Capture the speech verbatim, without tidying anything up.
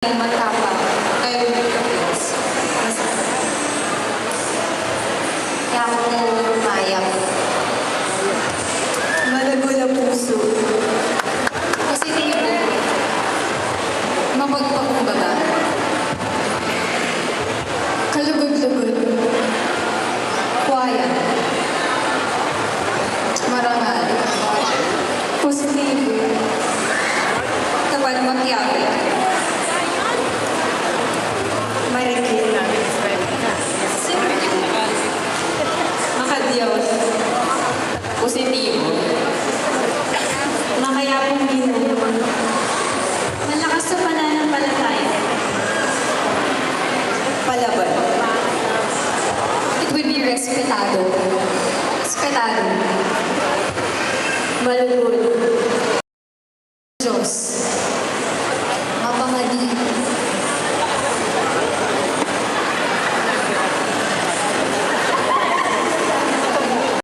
Matapang, kayang Diyos. Yaku mayap. Malagul a pusu. Positibo. Mapagpakumbaba. Kalugud-lugud. Quiet. Marangal. Positibo. Tapat, makiabe. Marikina. Makadiyos. Positibo. Makayapang Ginu. Malakas sa pananampalataya. Palaban. It would be respetado. Respetado. Malugud.